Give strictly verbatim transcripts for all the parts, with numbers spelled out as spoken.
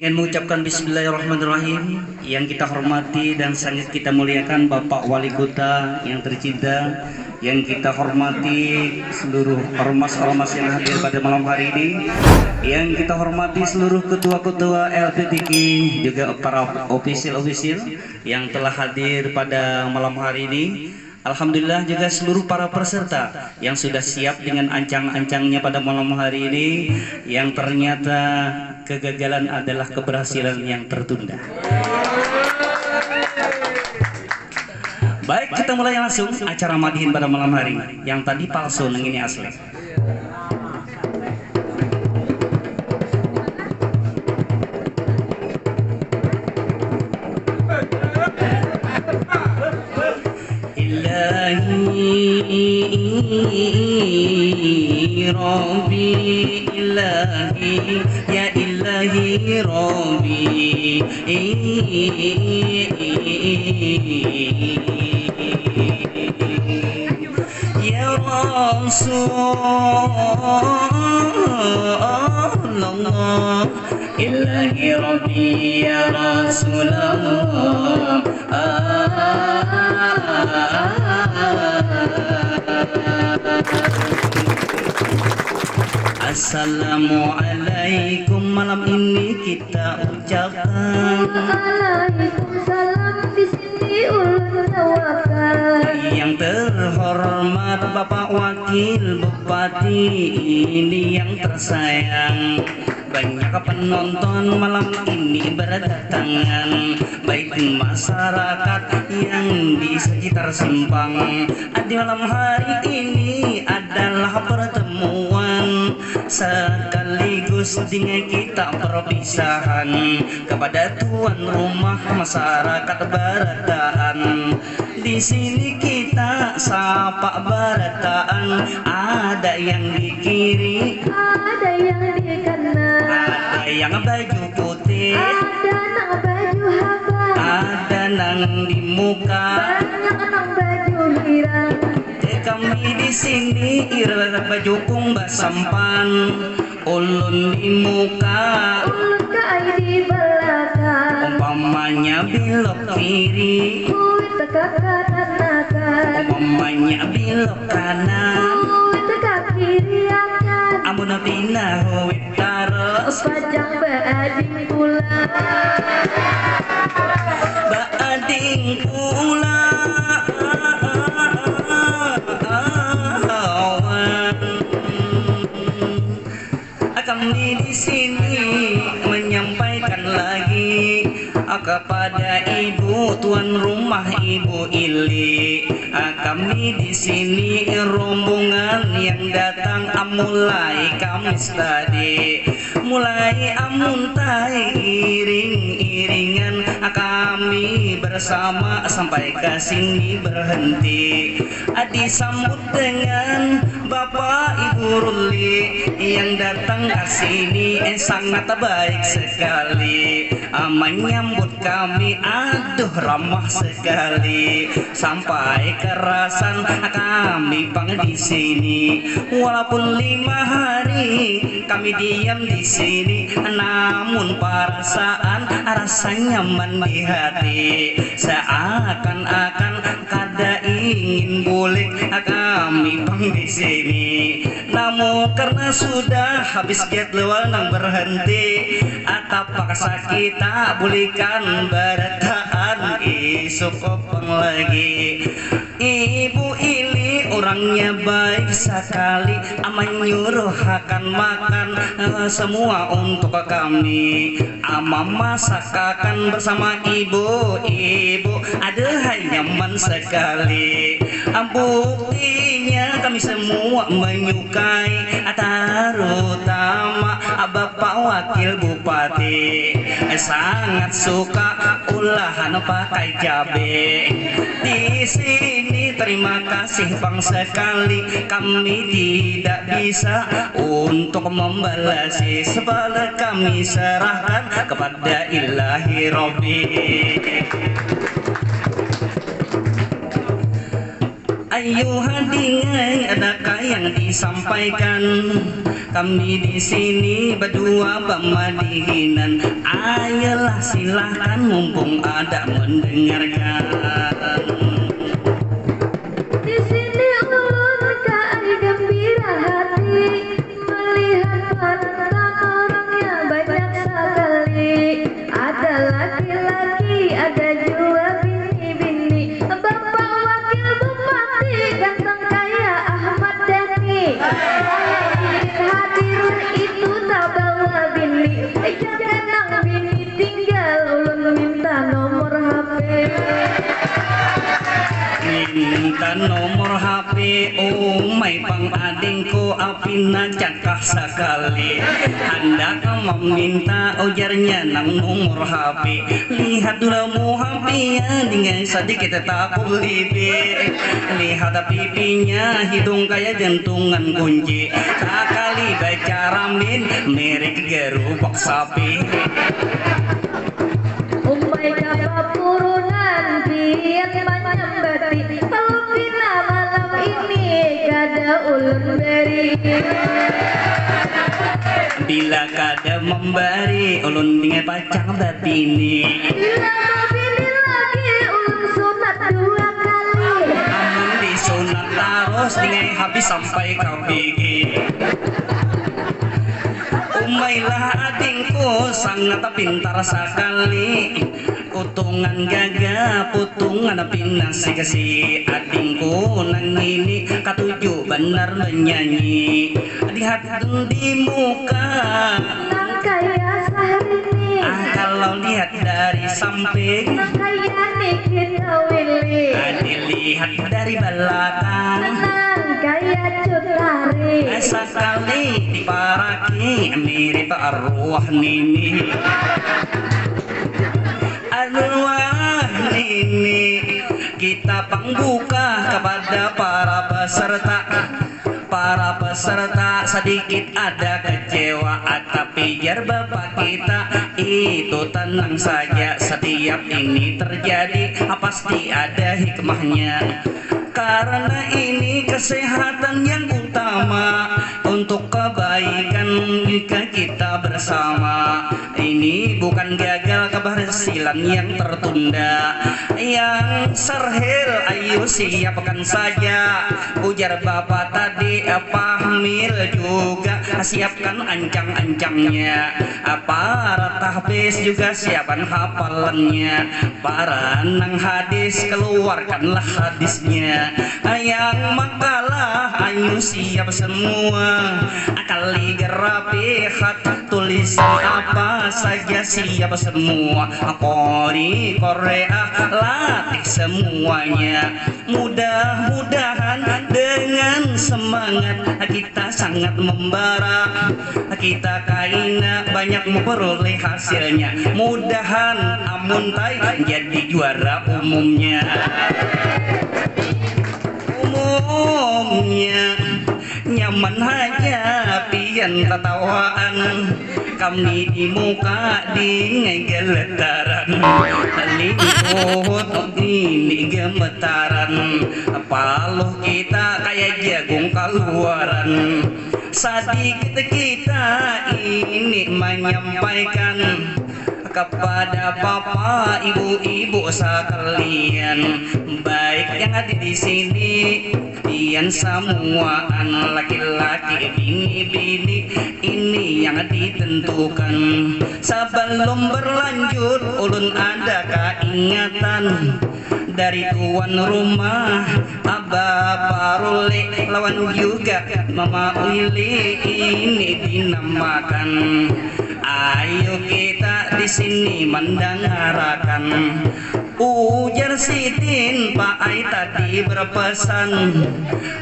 Dengan mengucapkan bismillahirrahmanirrahim, yang kita hormati dan sangat kita muliakan Bapak Wali Kota yang tercinta, yang kita hormati seluruh ormas-ormas yang hadir pada malam hari ini, yang kita hormati seluruh ketua-ketua L P T Q, juga para official-official yang telah hadir pada malam hari ini. Alhamdulillah juga seluruh para peserta yang sudah siap dengan ancang-ancangnya pada malam hari ini, yang ternyata kegagalan adalah keberhasilan yang tertunda. Baik, kita mulai langsung acara madihin pada malam hari. Yang tadi palsu, nang ini asli. Ilahi Rabbi, Ilahi, ya Ilahi Rabbi. Ya Rasulullah, Ilahi Rabbi, ya Rasulullah. Assalamualaikum, malam ini kita ucapkan. Waalaikumsalam, di sini ulun bawakan. Yang terhormat Bapak Wakil Bupati, ini yang tersayang. Banyak penonton malam ini berdatangan, baik masyarakat yang di sekitar simpang. Di malam hari ini adalah pertemuan sekaligus dengan kita perpisahan kepada tuan rumah masyarakat barataan. Di sini kita sapa barataan, ada yang di kiri, ada yang di kanan, ada yang baju putih, ada nang baju habang, ada nang di muka, banyak nang baju hirang. Kami di sini ira bajukung basampan. Ulun di muka, ulun ka ai di balakang. Umpamanya bilok kiri, kuit ka kanan akan. Umpamanya bilok kanan, kuit ka kiri akan. Amun pina huit tarus, pacang baading pulang. Baading pulang. Kami di sini menyampaikan lagi kepada ibu tuan rumah, Ibu Ili. Kami di sini rombongan yang datang mulai Kamis tadi. Mulai amun tai iring-iringan kami bersama sampai ke sini berhenti. Disambut dengan Bapak Ibu Ruli yang datang ke sini, eh, sangat baik sekali, ah, menyambut kami. Aduh, ramah sekali. Sampai kerasan kami pang di sini. Walaupun lima hari kami diam di sini, namun perasaan rasa nyaman di hati. Seakan-akan kada ingin bulik kami pang di sini. Namun karena sudah habis jadwal nang berhenti, tapaksa kita bulikan barataan isuk pang lagi. Ibu Ili orangnya baik sekali, menyuruhakan makan, eh, semua untuk kami. Memasak akan bersama ibu-ibu, aduhai nyaman sekali. Buktinya kami semua menyukai, terutama Bapak Wakil Bupati sangat suka ulahan pakai cabe. Di sini terima kasih pang sekali, kami tidak bisa untuk membalasi, sebab kami serahkan kepada Ilahi Robbi. Ayuha dingai, adakah yang disampaikan? Kami di sini berdua bamadihinan. Ayolah, silahkan, mumpung ada mendengarkan. Di sini ulun kaai gembira hati melihat penonton orangnya banyak sekali. Ada laki-laki, ada jua bini-bini. Bapak Wakil Bupati ganteng kaya Ahmad Dhani. Kaya ini hadir itu tabawa bini. Jangan nang bini tinggal, ulun minta nomor HP. Minta nomor HP, umai pang adingku, apina cakah sakali. Handak meminta, ujarnya, nang nomor HP. Lihat dulu HP-nya, dingai sadikit takulibi. Lihat pipinya, hidung kaya jantungan kunci. Sakali baca ramin, mirip gerubak sapi. Umai ka papurunan pian manyambati, kalau pina malam ini kada ulun beri. Bila kada membari, ulun dingai pacang babini. Bila babini lagi, ulun sunat dua kali. Amun disunat tarus, dingai habis sampai ka bigi. Umailah adingku sangat pintar sakali. Utungan gagah, putungan pinasi kasi. Adingku nang ini katuju banar banyanyi. Lihat di muka. Nang kaya Syahrini. Ah, kalau lihat dari samping. Nang kaya Nikita Willy. Ah, dilihat dari balakang. Nang kaya Cut Tari. Eh, sakali diparaki mirip arwah nini. Arwah nini, kita pang buka kepada para peserta. Para peserta sedikit ada kecewa, tapi jar Bapak kita itu tenang saja. Setiap ini terjadi, pasti ada hikmahnya. Karena ini kesehatan yang utama untuk kebaikan jika kita bersama. Ini bukan gagal keberhasilan yang tertunda. Yang serhil, ayu siapkan saja. Ujar Bapak tadi, Pahmil juga siapkan ancang-ancangnya. Para tahfiz juga siapkan hafalannya. Para nang hadis, keluarkanlah hadisnya. Yang makalah, ayu siap semua. Kaligrafi, khat, tulisan apa saja siap semua. Qori, Korea, latih semuanya. Mudah-mudahan dengan semangat kita sangat membara, kita kaina banyak memperoleh hasilnya. Mudahan amuntai jadi juara umumnya. Umumnya nyaman haja pian tatawaan. Kami di muka dingai geletaran, lingkuh ini gemetaran, paluh kita kaya jagung kaluaran. Sadikit kita ini manyampaikan kepada bapak ibu-ibu sakalian, baik yang ada di sini, pian samuaan, laki-laki, bini-bini, ini yang ditentukan. Sabalum berlanjut, ulun ada kaingatan dari tuan rumah, Abah Paruli lawan juga Mama Wili, ini dinamakan. Ayu kita di sini mandangarakan. Ujar sidin, Pak Ai tadi berpesan,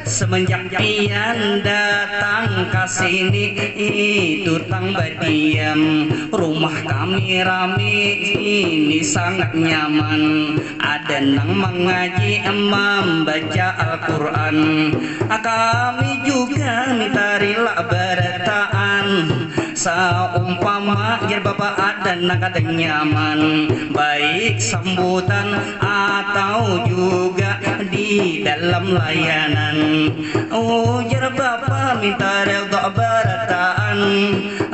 semenjak pian datang ka sini, itu tang badiam. Rumah kami rami, ini sangat nyaman. Ada nang mangaji, mambaca Al-Quran. Kami juga minta rila barataan. Saumpama jar Bapak ada nang kada nyaman, baik sambutan atau juga di dalam layanan. Ujar Bapak minta redha barataan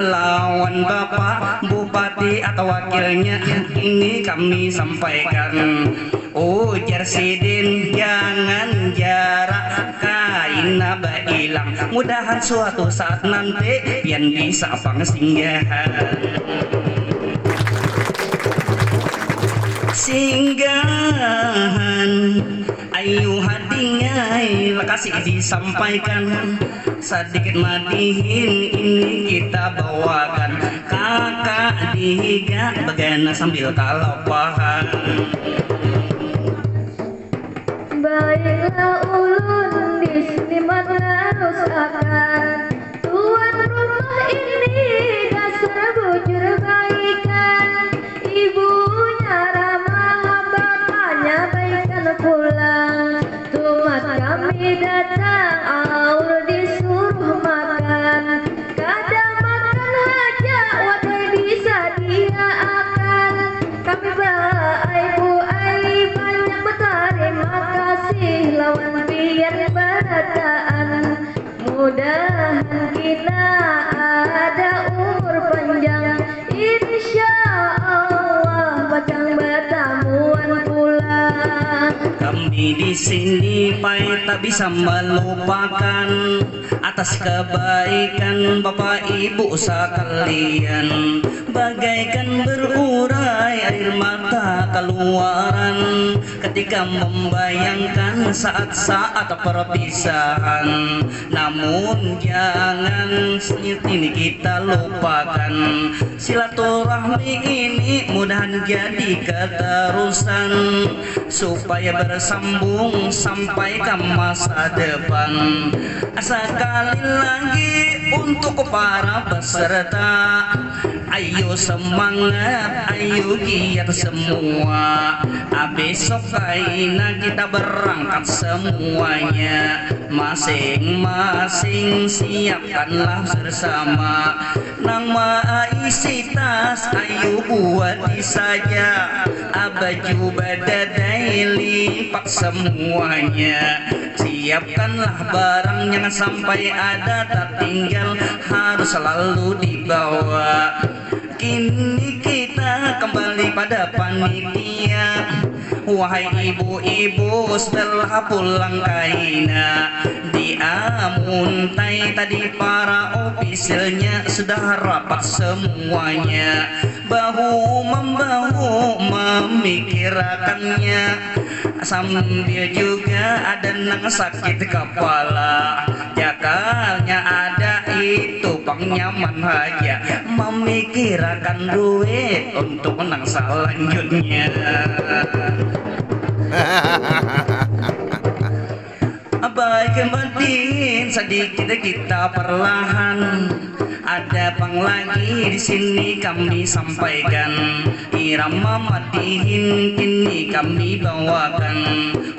lawan Bapak Bupati atau wakilnya, ini kami sampaikan. Ujar sidin, jangan jarak kaina bailang. Mudahan suatu saat nanti pian bisa pang singgahan. Singgahan, ayu hadingai, lakasi disampaikan. Sadikit madihin ini kita bawakan. Kakak dihiga bagana sambil kalapahan. Baiklah ulun di sini manarusakan. Tuan rumah ini dasar bujur baikan. Ibunya ramah batanya baikan pulang. Tumat kami datang aur disuruh makan. Kada makan haja, wadah disadiaakan. Kami baai buai banyak batarima kasih lawan pian barataan. Mudahan kina ada umur panjang, insya Allah pacang batamuan pulang. Kami di sini pai tak bisa melupakan atas kebaikan Bapak Ibu sekalian, bagaikan berurai air mata keluaran ketika membayangkan saat-saat perpisahan. Namun jangan ini kita lupakan, silaturahmi ini mudahan jadi keterusan supaya bersambung sampai ke masa depan. Sekali lagi untuk para peserta, ayo semangat, ayo giat semua. Ah, besok kaina kita berangkat semuanya. Masing-masing siapkanlah bersama. Nang maisi tas, ayo buati saja. Ah, baju badadai lipat semuanya. Siapkanlah barang, jangan sampai ada tertinggal, harus selalu dibawa. Kini kita kembali pada panitia. Wahai ibu-ibu, setelah pulang kaina, diamuntai tadi para opisilnya sudah rapat semuanya, bahu membahu memikirakannya. Sambil juga ada nang sakit kepala, jakalnya ada itu pang nyaman haja, memikirakan duit untuk nang salanjutnya. Baik, madihin sadikit kita perlahan. Ada pang lagi di sini kami sampaikan. Irama madihin kini kami bawakan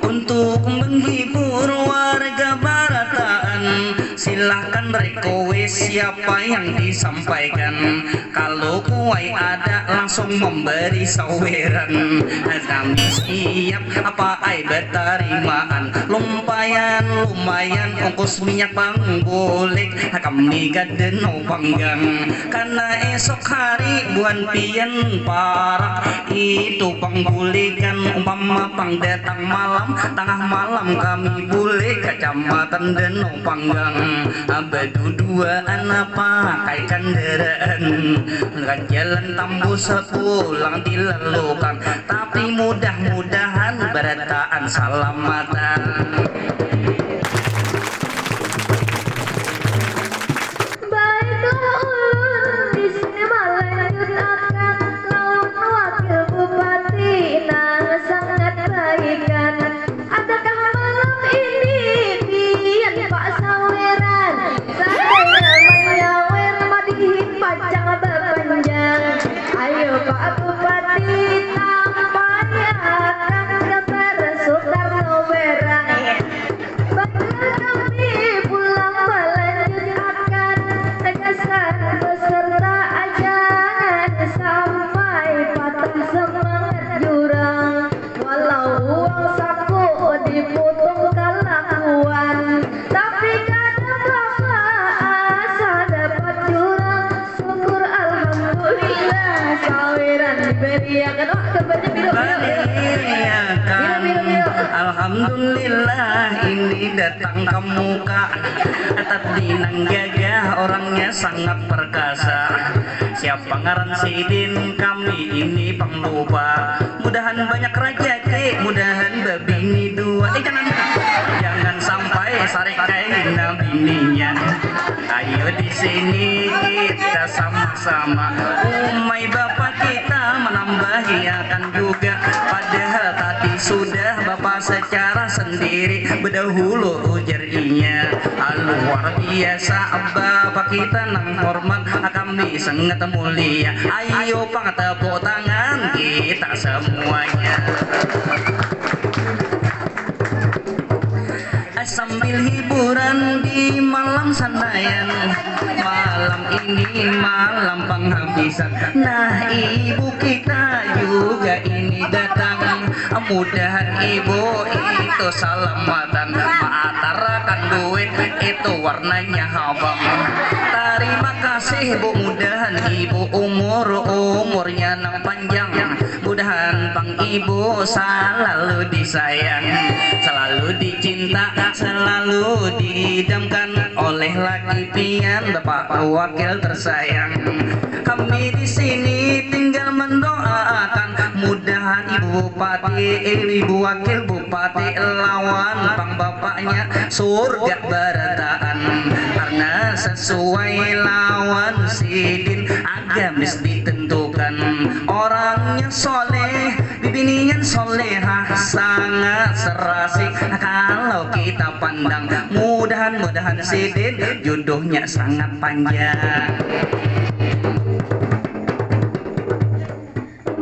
untuk menghibur warga barataan. Silahkan request siapa yang disampaikan. Kalau kuai ada langsung memberi saweran. Kami siap apa ai bertarimaan. Lumpayan, lumayan ongkos minyak pang bulik. Kami kada nau panggang. Karena esok hari buhan pian parak. Itu pang bulikan umpama pang datang malam, tengah malam kami bulik kacamatan Danau Panggang. Baduduaan pakai kandaraan, kan jalan tambus pulang dilalukan, tapi mudah-mudahan barataan salamatan. Baiklah, ulun di sini malanjutakan lawan wakil bupati nang sangat baikan. Adakah malam ini pian Pak saweran? Sadaya manyawer madihin pacang bapanjang. Ayo Pak Bupati, tampaiakan gambar Soekarno Werang. Baiklah, kami pulang malanjutakan gasan beserta Beriakan, oh, gambarnya biru, biru, biru. Beriakan. Biru, biru, biru. Alhamdulillah, ini datang ke muka. Tapi nang gagah orangnya sangat perkasa. Siapa ngaran sidin, kami ini pang lupa. Mudahan banyak rajaki, mudahan babini dua. Eh, jangan, jangan sampai sarik kahina bininya. Ayo di sini kita sama-sama, umai bapa kita menambahiakan juga. Padahal tadi sudah bapa secara sendiri bedahulu, ujar inya. Luar biasa bapa kita nang hormat, kami sangat mulia. Ayo pang tepuk tangan kita semuanya. Sambil hiburan di malam sanayan, malam ini malam penghabisan. Nah, ibu kita juga ini datang, mudahan ibu itu salamatan. Maatarakan duit itu warnanya habang. Tarima kasih bu, mudahan ibu umur umurnya nang panjang. Mudahan pang ibu salalu disayang, salalu dicinta, salalu diidamkan oleh laki pian, bapak wakil tersayang. Kami di sini tinggal mendoakan, mudahan ibu bupati, ibu wakil bupati lawan pang bapaknya surga barataan, karena sesuai lawan sidin agamis ditentukan. Orangnya soleh, bibinian solehah, sangat serasi. Kalau kita pandang, mudahan-mudahan sidin jodohnya sangat panjang.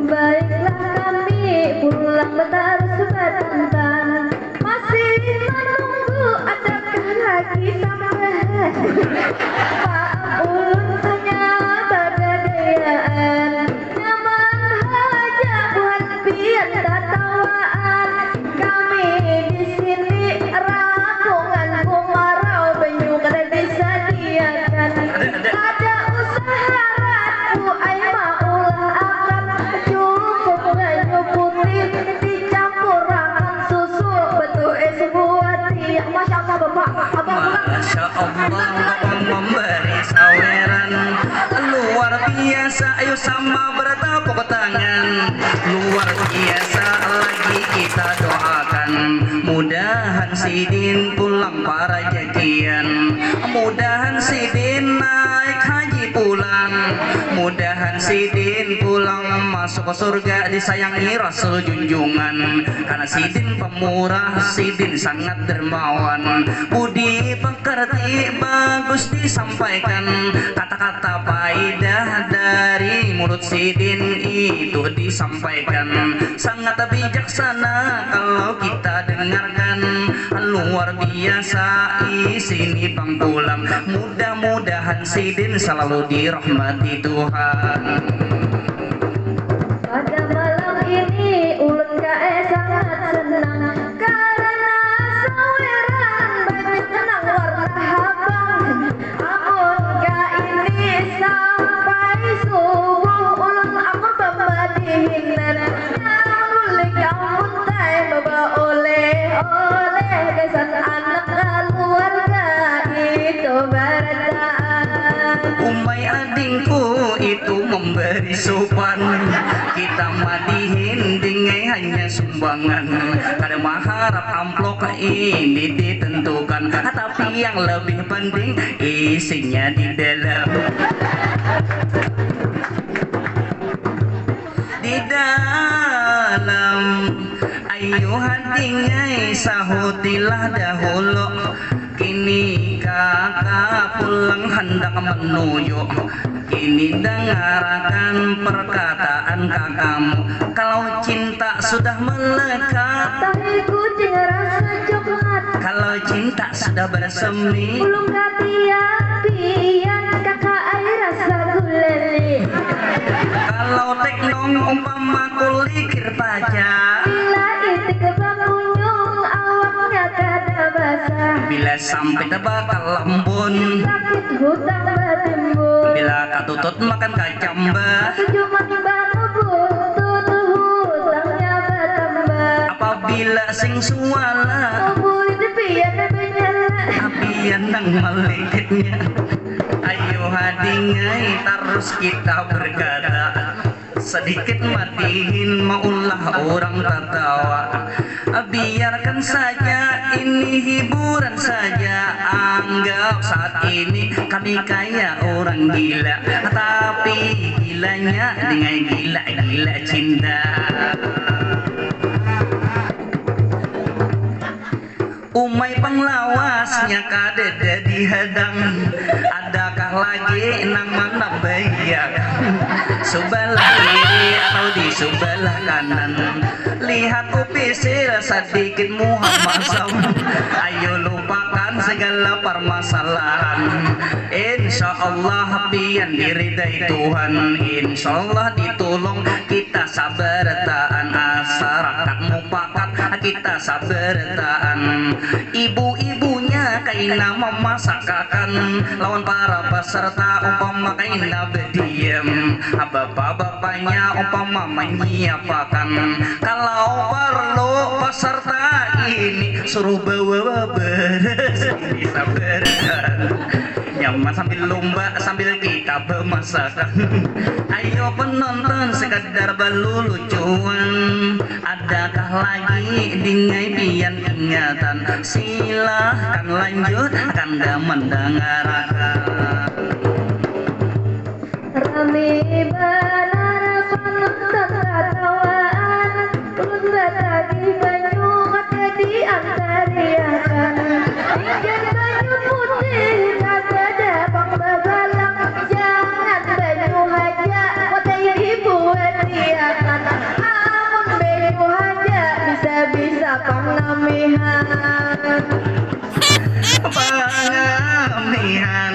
Baiklah, kami pulang batarus batantang, masih menunggu adakah lagi tambahan. Maaf ulun hanya badadayaan, nyaman haja buhan pian tatawaan. Kami di sini rakungan kumarau, banyu kada disadiakan. Kada usah harat ku ai maulah akan, cukup banyu putih dicampurakan susu, batu es buah tiak. Masya Allah, Bapak. Abang pulang. Masya Allah, Bapak memberi saweran luar biasa. Ayo sama bertepuk tangan. Luar biasa lagi kita doakan. Mudahan sidin pulang parajakian. Mudahan sidin naik haji pulang. Mudahan sidin pulang masuk ke surga, disayangi Rasul junjungan. Karena sidin pemurah, sidin sangat dermawan. Budi pekerti bagus disampaikan. Kata-kata paidah dari mulut sidin itu disampaikan. Sangat bijaksana kalau kita dengarkan. Luar biasa isini pang pulang. Mudah-mudahan sidin selalu dirahmati Tuhan. Pada malam ini ulun kae sangat senang karena saweran banyak nang warna habang. Amun ka ini sampai subuh ulun akur bamadihinan. Nang bulik amun tai bawa oleh-oleh gasan anak kaluarga itu barataan. Umai adingku itu memberi supan. Kita madihin dingai hanya sumbangan. Kada maharap amplop ini ditentukan. Tapi yang lebih penting isinya di dalam. Di dalam, ayu hati ngai sahutilah dahulu. Kini kaka pulang handak menuju. Kini dangarakan perkataan kakamu. Kalau cinta sudah melekat, tahi kucing rasa coklat. Kalau cinta sudah bersemi, ulung katiak pian kaka ai rasa gulali. Kalau teknong umpama kulikir paca, bila itik bakunyung awaknya kada basah. Bila sampai tabakal lambun, sakit hutang batimbul. Bila katutut makan kacamba, tujuh manimba kubur. Bila sing suala. Apian nang malikitnya. Ayo hadingai tarus kita berkata. Sedikit madihin maulah orang tatawa. Biarkan saja ini hiburan saja. Anggap saat ini kami kaya orang gila. Tapi gilanya dengan gila-gila cinta. Umai panglawasnya kadada dihadang. Adakah lagi nang mana baiak? Subalah kiri atau di subalah kanan. Lihat upisil sadikit muha masam. Ayo lupakan segala permasalahan. Insya Allah pian diridai Tuhan. Insya Allah ditulung kita sabarataan. Asarakat mupakat kita sabarataan. Ibu-ibunya kaina mamasakakan lawan para peserta umpama kaina bediam. Bapak-bapaknya umpama menyiapakan. Kalau perlu peserta ini suruh bawa beres ini sabarataan. Nyaman sambil lomba sambil kita bemasakan. Ayo penonton sekadar balulucuan. Adakah lagi dingai pian ingatan? Silahkan lanjutkan dan mendangarakan. Rami banar penonton tatawaan. Ulun batagih banyu kada diantariakan. Inggan banyu putih kada ada pang babalak. Jangan banyu haja watai dibuatiakan. Amun banyu haja bisa-bisa pang namihan. Pangamihan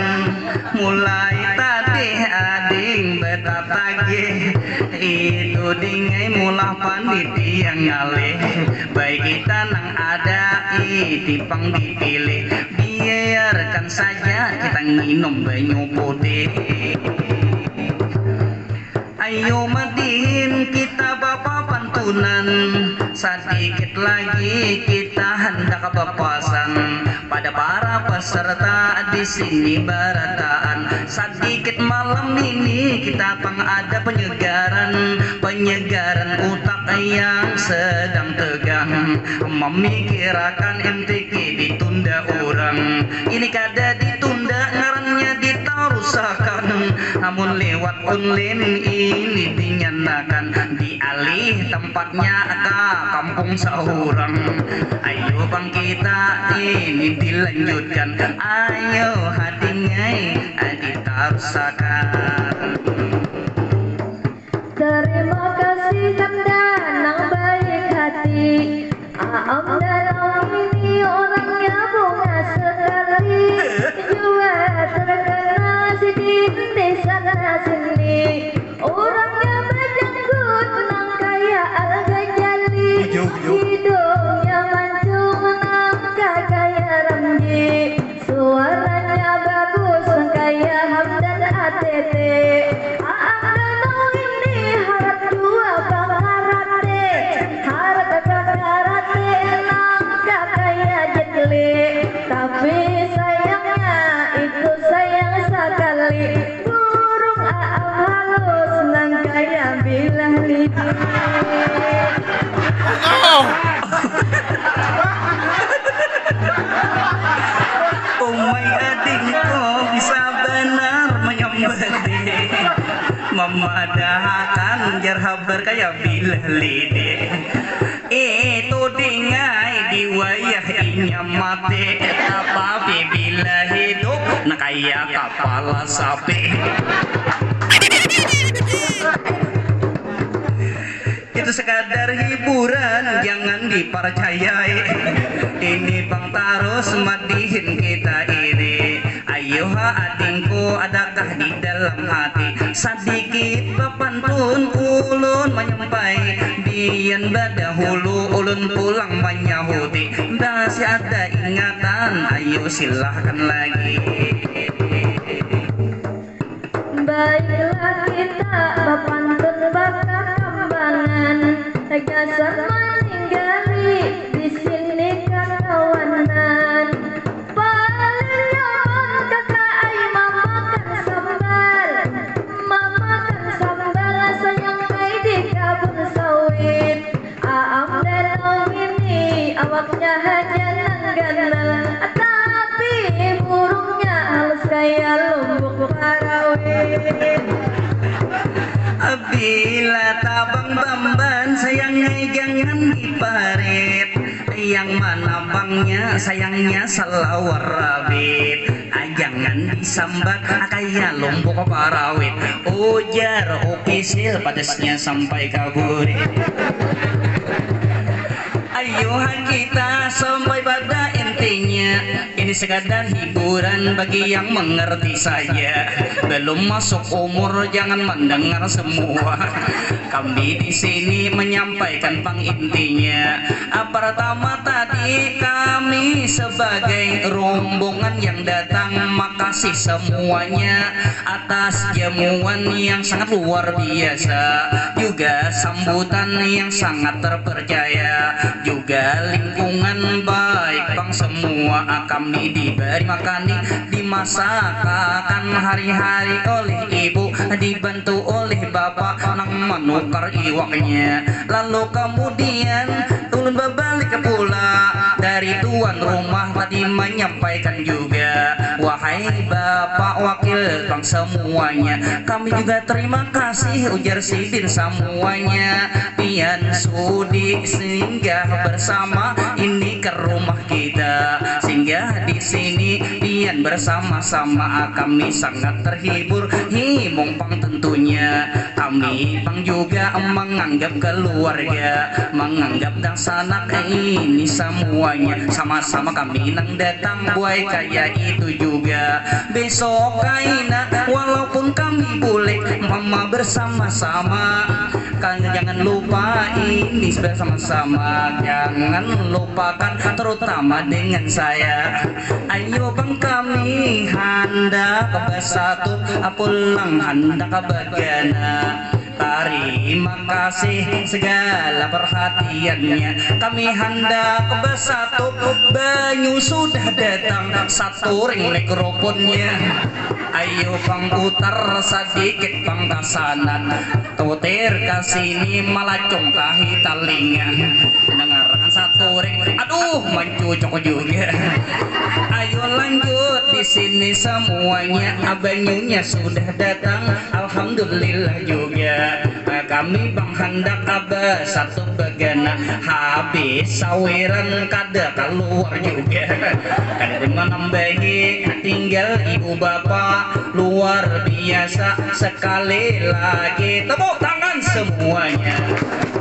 mulai tadi ading betatagih. Itu dingai mulah panitia ngalih. Baik kita nang ada iti pang dipilih. Biarkan saja kita nginum banyu putih. Ayo madihin kita bapapantunan. Sadikit lagi kita handak bapasan pada para peserta di sini barataan. Sadikit malam ini kita pang ada penyegaran, penyegaran utak yang sedang tegang memikirakan M T K ditunda orang. Ini kada ditunda ngarannya ditarusakan. Amun liwat online ini dinyanakan dialih tempatnya ka kampung saurang. Ayo pang kita ini dilanjutkan. Ayo hadingai ditarusakan. Terima kasih Kang Danang baik hati. Aam Danang ini orangnya bunga sekali. Jua terkenal sidin di sana sini. Orangnya bajanggut nang kaya Al-Ghazali. Hidungnya mancung nang kaya Ramji. Suaranya bagus kaya Hamdan A T T. Aang Danau ini harat jua bakarate. Harat bakarate nang kakaya Jet Li. Tapi sayangnya itu sayang sakali. Burung Aang halus nang kaya bilah lidi. Umai ading kong sabanar manyambati mamadahakan jar habar kaya bilah lidi. Itu dingai di wayah inya mati, tapi bila hidup nah kaya kapala sapi. Itu sekadar hiburan, jangan dipercayai. Ini pang tarus madihin kita ini. Ayuha adingku, adakah di dalam hati sadikit bapantun ulun manyampai? Bian badahulu ulun pulang manyahuti. Masih ada ingatan, ayu silahkan lagi. Baiklah kita bapantun bakakambangan, gasan maning Kami di sini kakawanan. Paling nyaman kakak ai mamakan sambal. Mamakan sambal sayang ai di kabun sawit. Aam danau ini awaknya haja nang ganal. Tapi burungnya halus kaya lumbuk parawit. Bila tabang bamban sayang ai jangan diparit. Yang manabangnya sayangnya salawar rabit. Ah, jangan disambat kaya lumbuk parawit. Ujar ukisil padasnya sampai ka burit. Ayuha kita sampai pada intinya. Ini sekadar hiburan bagi yang mengerti saja. Belum masuk umur jangan mendengar semua. Kami di sini menyampaikan pang intinya. Ah, pertama tadi kami sebagai rombongan yang datang makasih semuanya atas jamuan yang sangat luar biasa, juga sambutan yang sangat terpercaya, juga lingkungan baik pang semua. Ah, kami diberi makani, dimasakakan hari-hari oleh ibu, dibantu oleh bapak nang manukar iwaknya. Lalu kemudian ulun babalik pula dari tuan rumah tadi menyampaikan juga, wahai bapak wakil pang semuanya, kami juga terima kasih, ujar sidin, semuanya pian sudi singgah bersama ini ke rumah kita. Singgah di sini pian bersama-sama, kami sangat terhibur. Himung pang tentunya, kami pang juga menganggap keluarga, menganggap dangsanak ini semuanya. Sama-sama kami nang datang buai kaya itu juga. Besok kaina walaupun kami bulik, mama bersama-sama. Kan jangan lupa ini bersama-sama, jangan lupakan terutama dengan saya. Ayo bang kami handak bersatu, pulang handak bagana. Terima kasih segala perhatiannya. Kami handak bersatu, banyu sudah datang, saturing mikrofonnya. Ayo pang putar sadikit pang kasanan, tutir ka sini malacung tahi talinga. Dengarkan saturing, aduh mancucuk juga. Ayo lanjut di sini semuanya, banyunya sudah datang, alhamdulillah juga. Nah, kami bang handak bersatu bagana, habis sawiran kada keluar juga. Kada menambahi, tinggal ibu bapak, luar biasa. Sekali lagi tepuk tangan semuanya.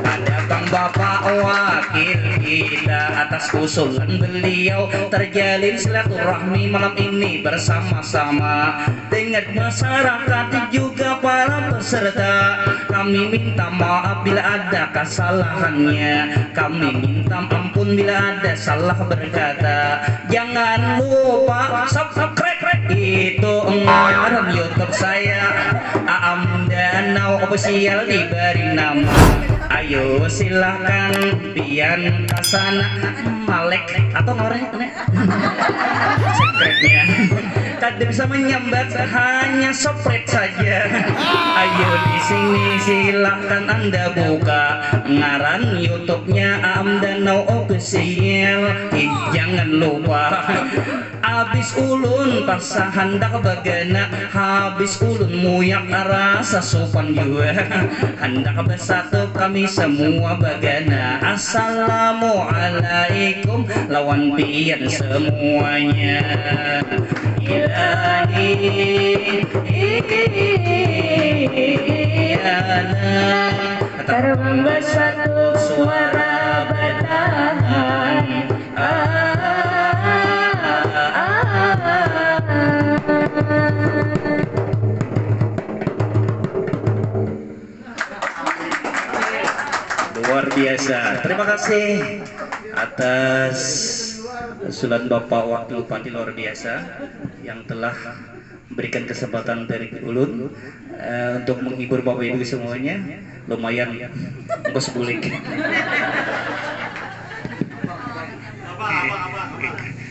Ada bang bapak wakil kita, atas usulan beliau terjalin silaturahmi malam ini bersama-sama dengan masyarakat juga para peserta. Kami minta maaf bila ada kesalahannya. Kami minta ampun bila ada salah berkata. Jangan lupa subscribe itu ngaran YouTube saya, Aam Danau Official diberi nama. Ayo silahkan pian ke sana, malek atau ngorek, nek? Subscribe-nya. Kada bisa menyambat, hanya subscribe saja. Ayo di sini silahkan anda buka ngaran YouTube-nya Aam Danau Official. Ih, jangan lupa. Abis ulun paksa handak bagana, habis ulun muyak rasa supan jua. Handak bersatu kami semua bagana. Assalamualaikum lawan pian semuanya. Ilahi, ilahi, terbang bersatu suara bertahan. Luar biasa. Terima kasih atas usulan Bapak Wakil Bupati luar biasa yang telah memberikan kesempatan dari ulun, eh, untuk menghibur Bapak Ibu semuanya. Lumayan ongkos bulik.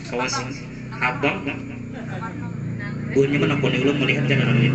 Kawas habang. Buhannya menakuni ulun melihat kan orangnya.